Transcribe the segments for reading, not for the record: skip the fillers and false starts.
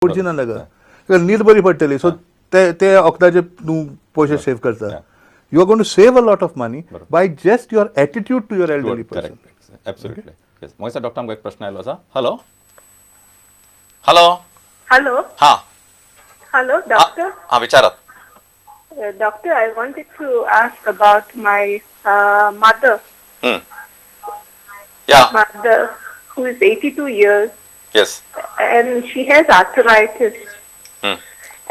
पडची ना ताका, न्हीद बरी पडटली. सो ते ते वखदाचे तूं पयशे सेव करता. You are going to save a lot of money by just your attitude to your elderly person. Correct, absolutely. Yes, mug doctor, आमकां एक प्रश्न आयलो आसा. Hello, hello. हॅलो. हां. Hello, doctor. हां, विचारात. Doctor, I wanted to ask about my mother. या. Mother who is 82 years yes. And she has arthritis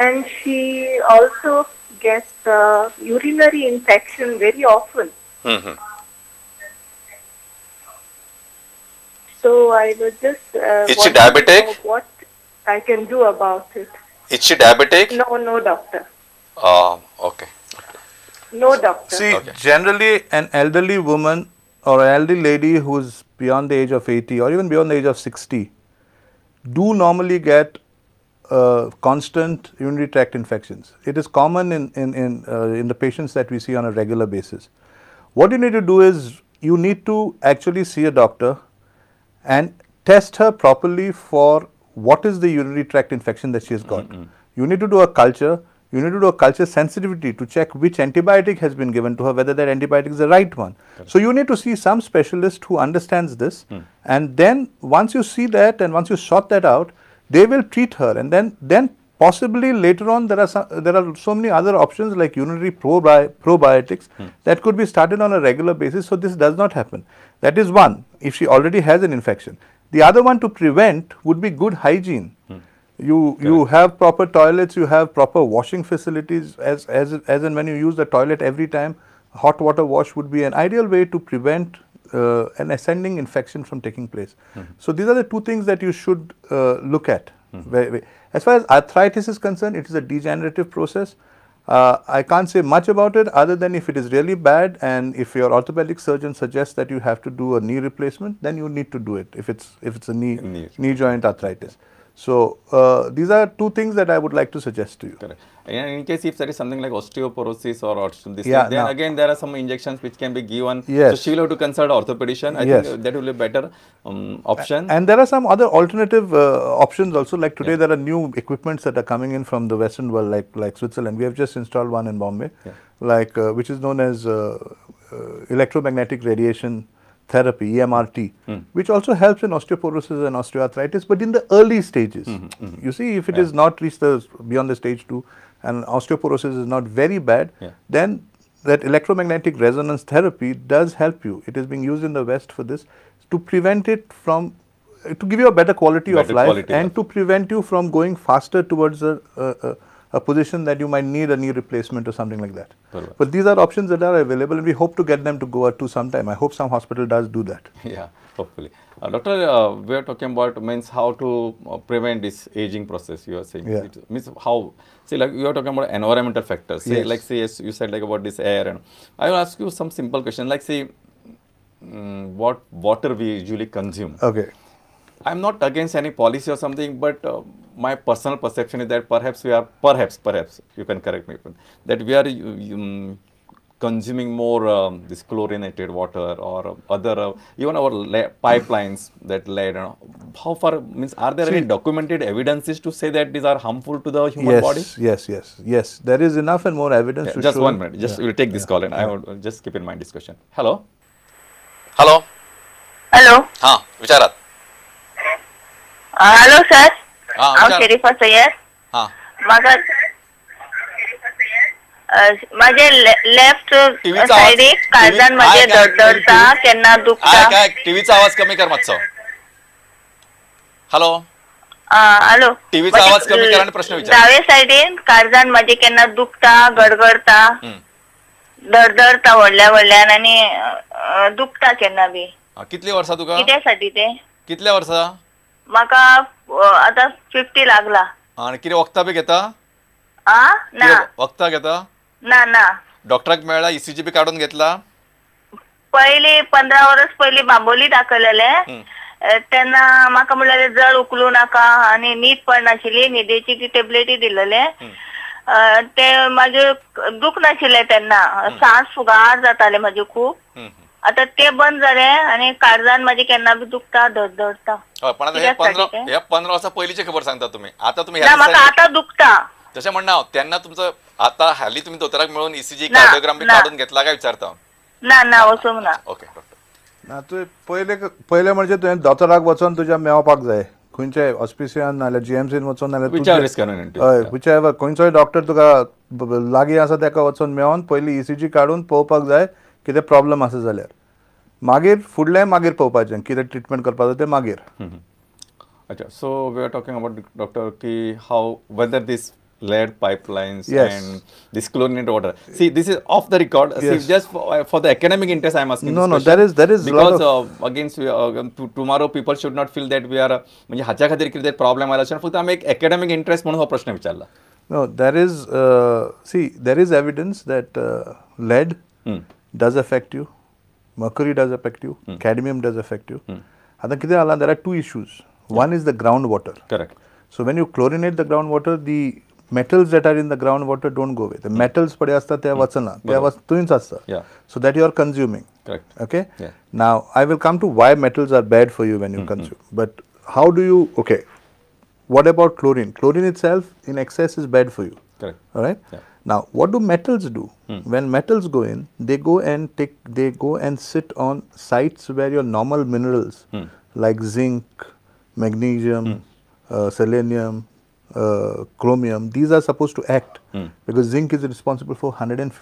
and she also gets urinary infection very often. So I was just Is she wanting to diabetic? Know what I can do about it. Is she diabetic? No, doctor. Okay. No, doctor. See, Okay. generally, an elderly woman or an elderly lady who's beyond the age of 80 or even beyond the age of 60 do normally get constant urinary tract infections. It is common in the patients that we see on a regular basis. What you need to do is you need to actually see a doctor and test her properly for what is the urinary tract infection that she has got. You need to do a culture. You need to do a culture sensitivity to check which antibiotic has been given to her, whether that antibiotic is the right one. So you need to see some specialist who understands this, and then once you see that and once you sort that out, they will treat her, and then possibly later on there are so many other options like urinary probiotics that could be started on a regular basis. So this does not happen. That is one, if she already has an infection. The other one to prevent would be good hygiene. You have proper toilets, you have proper washing facilities as and when you use the toilet every time, hot water wash would be an ideal way to prevent an ascending infection from taking place. So these are the two things that you should look at. As far as arthritis is concerned, it is a degenerative process. I can't say much about it other than if it is really bad and if your orthopedic surgeon suggests that you have to do a knee replacement, then you need to do it if it's a knee, Knee. Knee joint arthritis. So these are two things that I would like to suggest to you. Correct. And in case if there is something like osteoporosis or this thing, then now- again there are some injections which can be given. Yes. So she will have to consult orthopedician. I think that will be better option. And there are some other alternative options also. Like today, there are new equipments that are coming in from the Western world, like Switzerland. We have just installed one in Bombay, like which is known as electromagnetic radiation therapy, EMRT, which also helps in osteoporosis and osteoarthritis, but in the early stages. You see, if it is not reached the beyond the stage 2 and osteoporosis is not very bad, then that electromagnetic resonance therapy does help you. It is being used in the West for this to prevent it from, to give you a better quality of Better life quality and life. To prevent you from going faster towards a position that you might need a knee replacement or something like that. बरोबर. But these are options that are available and we hope to get them to Goa too sometime. I hope some hospital does do that. Yeah, hopefully. Doctor, we are talking about means how to prevent this aging process. You are saying it means how. See, like you are talking about environmental factors. Say, Yes. like say, yes, you said like about this air, and I will ask you some simple question. Like say, what water we usually consume. Okay. I'm not against any policy or something, but my personal perception is that perhaps we are, perhaps, perhaps, you can correct me, that we are consuming more this chlorinated water or other, even our pipelines that lead. How far, means, are there any documented evidences to say that these are harmful to the human yes, body? Yes. There is enough and more evidence Yeah, to just show. 1 minute. Just we'll take this call and I will just keep in mind this question. Hello? Hello? Hello. हां, विचारात. Hello sir, हा, हांव विचार. शरीफा सय्यद. हां. म्हाका माझे left टीव्हीचा आवाज- सायडीक काळजान टीव्ही- माझे I काय- धडधडता, केन्ना दुखता. काय काय, टीव्हीचा आवाज कमी कर मातसो. हॅलो. हॅलो. टीव्हीचा आवाज कमी करा आणि प्रश्न विचारा. दावे सायडीन काळजान माझे केन्ना दुखता, गडगडता, धडधडता व्हडल्या व्हडल्यान आनी दुखता केन्ना बी. हा, कितली वर्सां तुका? कित्या साठी ते? कितल्या वर्सां? म्हाका आतां 50 लागला. आनी कितें वखदां बी घेता? आ, ना. कितें वखदां घेता? ना ना. डॉक्टराक मेळ्ळा? ईसीजी बी काडून घेतला? पयली 15 वर्स पयली बांबोली दाखयलेले तेन्ना म्हाका म्हणलेले जड उखलू नाका आनी न्हीद पडनाशिल्ली, न्हिदेची ती टेबलेटी दिलेले. ते म्हाजे दुख नाशिल्ले तेन्ना, सांस फुगार जाताले म्हाजे खूब. आता ते बंद जाले आनी काळजान म्हाजे केन्ना बी दुखता, धडधडता. हय, पण आता हे कित्याक 15 साठी ते? हे 15 वर्सां पयलींची खबर सांगता तुम्ही, आता तुम्ही ना, ह्या म्हाका दिसांनी- आतां दुखता. तशें म्हणना हांव, तेन्ना तुमचो आता हाली तुमी दोतोराक मेळून ईसीजी, ना, कार्डियोग्राम बी ना. काडून घेतला काय विचारता. ना ना, वचूंक ना. Okay doctor. ना, तुवें पयले पयलें म्हणजे तुवें दोतोराक वचोन तुज्या मेळपाक जाय, खंयच्याय हॉस्पिसियान नाल्यार जीएमसीन वचोन नाल्यार Whichever is convenient. हय, which ever खंयचोय डॉक्टर तुका लागीं आसा तेका वचोन मेळोन पयलीं ईसीजी काडून पळोवपाक जाय कितें प्रॉब्लम आसा जाल्यार, मागीर फुडलें मागीर पळोवपाचें कितें ट्रिटमेंट करपाचें तें मागीर. अच्छा, so we are talking about, doctor, की how whether this lead pipelines and this chlorinated water. See, this is off the record. See, just for the academic interest, I am asking No, this no, question. there is lot Because against tomorrow people should not feel that we are म्हणजे हाच्या खातीर कितें problem आला अशें, फक्त आमी एक academic interest म्हणून हो प्रश्न विचारला. No, there is, see, there is evidence that lead does affect you, mercury does affect you, cadmium does affect you. आतां कितें जालां, there are two issues. One is the groundwater. Correct. So when you chlorinate the groundwater, the metals that are in the groundwater don't go away. The metals पळय आसता ते वचना, ते थंयच आसता. So that you are consuming. Correct. Okay? Yeah. Now, I will come to why metals are bad for you when you consume. But how do you, okay, what about chlorine? Chlorine itself in excess is bad for you. Correct. All right? Yeah. Now, what do metals do? When metals go in, they go and take, they go and sit on sites where your normal minerals like zinc, magnesium, selenium, chromium, these are supposed to act because zinc is responsible for hundred and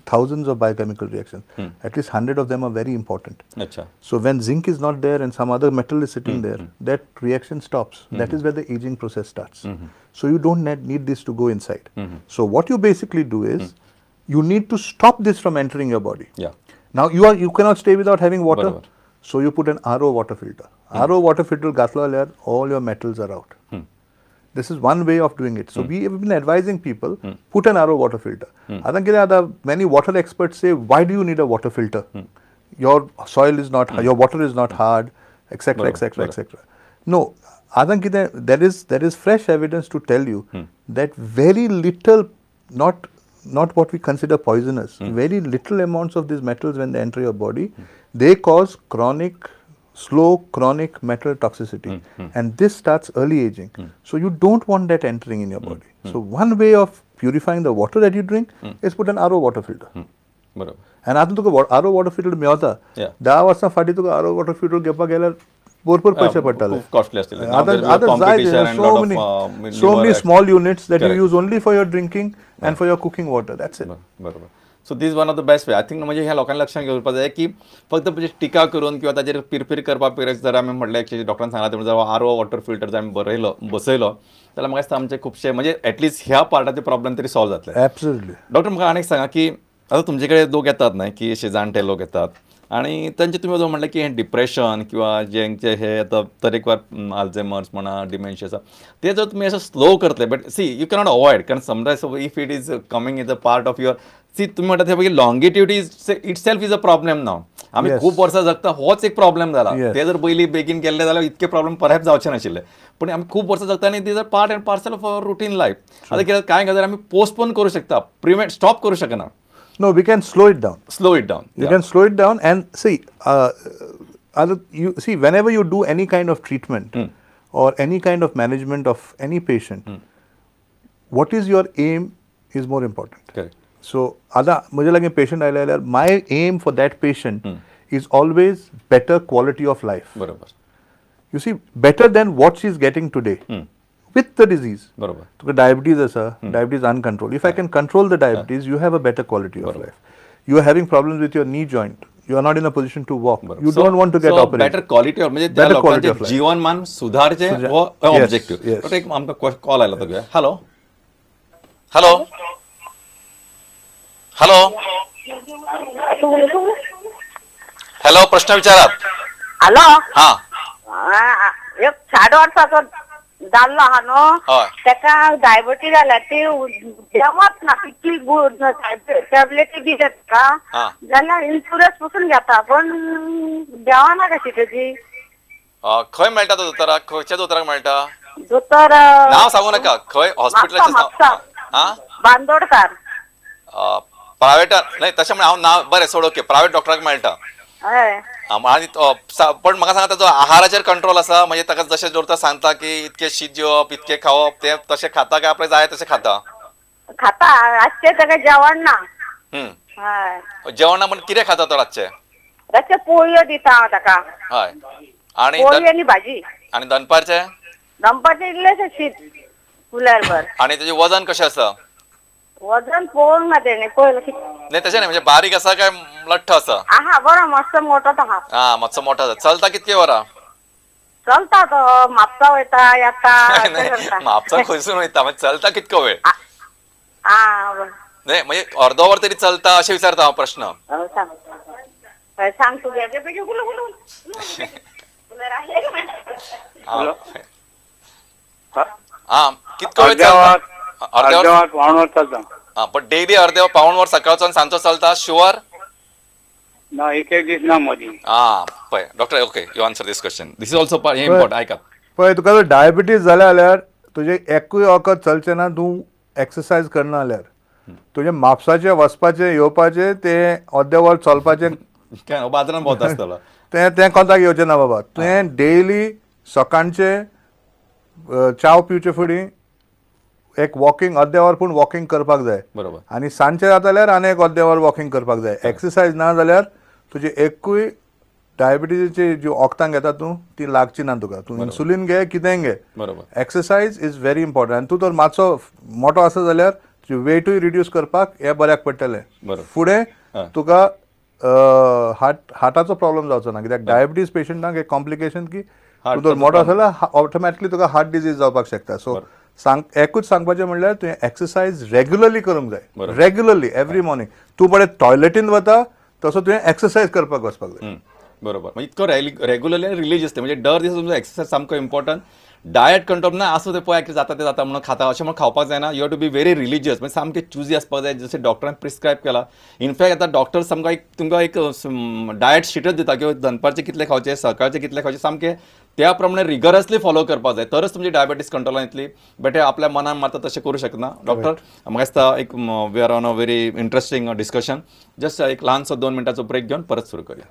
thousands of biochemical reactions. At least 100 of them are very important. अच्छा. So when zinc is not there and some other metal is sitting there, that reaction stops. That is where the aging process starts. So you don't need this to go inside. So what you basically do is, you need to stop this from entering your body. Now you cannot stay without having water. बरोबर. So you put an RO water filter. RO water filter घातलो जाल्यार all your metals are out. This is one way of doing it. So we have been advising people, put an RO water filter. आतां कितें जाता, many water experts say, why do you need a water filter? Your soil is not, your water is not hard, et cetera, et cetera, et cetera. No, आतां कितें, there is fresh evidence to tell you that very little, not what we consider poisonous, very little amounts of these metals when they enter your body, they cause chronic, slow chronic metal toxicity. And this starts early aging. So you don't want that entering in your body. So one way of purifying the water that you drink is put an RO water filter. बरोबर. And आतां तुका RO water filter मेवता. 10 वर्सां फाटीं तुका RO water filter घेवपाक गेल्यार भरपूर पयशे पडटाले. खूब कॉस्टली आसतले. Now आतां there will be a आतां जाय competition and so lot of, many, so many newer small units that you Correct. use only for your drinking and for your cooking water. That's it. बरोबर. So this one of the best way I think. म्हणजे ह्या लोकांनी लक्षात घेवपाक जाय की फक्त म्हणजे टिका करून किंवा ताजेर पिरपीर करपा परस जर आमी म्हटलें की डॉक्टरान सांगलां तें जर आर ओ वॉटर फिल्टर जर आमी बरयलो बसयलो जाल्यार म्हाका दिसता आमचे खुबशे म्हणजे एटलिस्ट ह्या पार्टाचे प्रॉब्लेम तरी सॉल्व जातले. Absolutely. Doctor, म्हाका आनी एक सांगा की आतां तुमचे कडेन लोक येतात न्हय की अशे जाणटे लोक येतात आनी तांचे तुमी जो म्हणलें की हें डिप्रेशन किंवा जेंचे हे आतां तरेकवार आल्झेमर्स म्हणा, डिमेन्शिया आसा, ते जर तुमी अशें स्लो करतले, but see, you cannot avoid, कारण समजा if it is coming is a part of your, see, तुमी म्हणटा ते पळय, longevity itself is a problem now. आमी खूब वर्सां जगता होच एक प्रॉब्लेम जाला. ते जर पयलीं बेगीन केल्ले जाल्यार इतके प्रॉब्लेम परहॅप्स जावचे नाशिल्ले, पूण आमी खूब वर्सां जगता आनी these are part and parcel of our routine life. आतां कितें, कांय गजाली आमी पोस्टपोन करूं शकता, प्रिवेंट स्टॉप करूं शकना. No, we can slow it down. Slow it down. You can slow it down and see, you see, whenever you do any kind of treatment or any kind of management of any patient, what is your aim is more important. Correct. So, आतां म्हजे लागीं patient आयले जाल्यार my aim for that patient is always better quality of life. बरोबर. You see, better than what she is getting today with the disease. बरोबर. तुका diabetes आसा, diabetes uncontrolled. If I can control the diabetes, you have a better quality of life. You are having problems with your knee joint. You are not in a position to walk. You don't want to get operated. Better quality म्हणजे त्या Better quality लोकांचे of life. जीवनमान सुधारचे हो objective. एक आमकां call आयला तो घेवया. हॅलो, हॅलो, हॅलो, हॅलो, प्रश्न विचारात. हॅलो. हा. एक 60 वर्साचो जाल्लो आहा न्हू, हय. तेका डायबिटीज जाल्या, ती देंवत ना, कितली टॅबलेटी दिल्या तेका हा. जाल्यार इन्शुरन्स पसून घेता पण देंवना कशी तेजी. खंय मेळटा तो दोतोराक, खंयच्या दोतोराक मेळटा? दोतोर नाव सांगू नका, खंय हॉस्पिटलाचें नाव. म्हापसा. हा. बांदोडकार. प्रायव्हेटान न्हय, तशें म्हण हांव नाव, बरें सोड, ओके, प्रायव्हेट डॉक्टराक मेळटा. हय. आनी पण म्हाका सांगा, ताचो आहाराचेर कंट्रोल आसा? म्हणजे ताका जशें दोतोर सांगता की इतकें शीत जेवप, इतकें खावप, तें तशें खाता काय आपलें जाय तशें खाता? खाता. रातचें ताका जेवण ना. हय. जेवणा म्हण कितें खाता तो रातचें? रातचें पोळयो दिता हांव ताका. हय, आनी पोळी आनी भाजी. आनी दनपारचें? दनपारचें इल्लेशें शीत कुलेर भर. आनी तेजें वजन कशें आसा? वजन पळोवंक ना तेणें पळयलें. नाही, तशें नाही, म्हणजे बारीक आसा काय लठ्ठ आसा? आहा, बरो मस्त मोठो आहा. आं, मातसो मोठो आसा. चलता कितके वरां? चलता तो, म्हापसा वयता, येता, अशें करता. म्हापसा खंयसून वयता? म्हणजे चलता कितको वेळ? आं, बरें. नाही, म्हणजे अर्दो वर तरी चलता अशें विचारता हांव प्रश्न. हय, सांग, हय, सांग तुगे बेगीन, उलो उलो उलो. आं, कितको वेळ अर्ध्या चलता? वर. अर्ध्या अर्ध्या वर. वर, पावण वर चलता. आं, पण डेली अर्धे वर, पाऊण वर सकाळचो आनी सांजचो चलता शुअर? ना, एक एक दीस ना मदीं. आं, पळय doctor, okay, you answer this question, this is also हें इम्पॉर्टंट, आयकात. पळय, तुका जर डायबिटीज जाल्या जाल्यार तुजें एकूय वखद चलचें ना. तूं एक्सरसायज करना जाल्यार तुजें म्हापसाचें वचपाचें येवपाचें तें अर्दें वर चलपाचें काय हो, बाजारान भोंवता आसतलो. तें तें कोंताक येवचें ना बाबा. तुवें डेली सकाळचें च्याव पिवचे फुडें एक वॉकिंग, अर्दें वर पूण वॉकिंग करपाक जाय. आनी सांजचें जाता जाल्यार आनी एक अर्दें वर वॉकिंग करपाक जाय. एक्सरसायज ना जाल्यार तुजी एकूय डायबिटीजाची जी वखदां घेता तूं ती लागची ना तुका. तूं इन्सुलीन घे, कितेंय घे, एक्सरसायज is very important. आनी तूं तर मातसो मोटो आसा जाल्यार तुजी वेटूय रिड्यूस करपाक हें बऱ्याक पडटलें. फुडें तुका हार्टाचो प्रॉब्लम जावचो ना, कित्याक डायबिटीज पेशंटांक एक कॉम्प्लिकेशन की तूं जर मोटो आसा जाल्यार ऑटोमॅटिकली तुका हार्ट डिजीज जावपाक शकता. सो सांग, एकूच सांगपाचें म्हणल्यार तुवें एक्सरसायज रेगुलरली करूंक जाय, रेगुलरली एवरी मॉर्निंग. तूं पळय टॉयलेटीन वता तसो तुवें एक्सरसायज करपाक वचपाक जाय. बरोबर, म्हणजे इतको रेग्युलरली आनी रिलिजियसली, म्हणजे दर दिसा तुमचो एक्सरसायज सामको इम्पॉर्टंट. डायट कंट्रोल ना आसूं, ते पळय कितें जाता तें जाता म्हणून खाता अशें म्हणून खावपाक जायना. You have to be very religious, म्हणजे सामकें चुजी आसपाक जाय जशें डॉक्टरान प्रिस्क्रायब केला. इनफॅक्ट आतां डॉक्टर सामको एक तुमकां एक डायट शिटच दिता की दनपारचें कितलें खावचें, सकाळचें कितलें खावचें, सामकें त्या प्रमाणे रिगरसली फॉलो करपाक जाय, तरच तुमची डायबिटीज कंट्रोलान येतली. बट आपल्या मनान मारता तशें करूं शकना. डॉक्टर, म्हाका दिसता एक we are on a very interesting discussion. Just एक ल्हानसो 2 मिनटाचो ब्रेक घेवन परत सुरू करूया.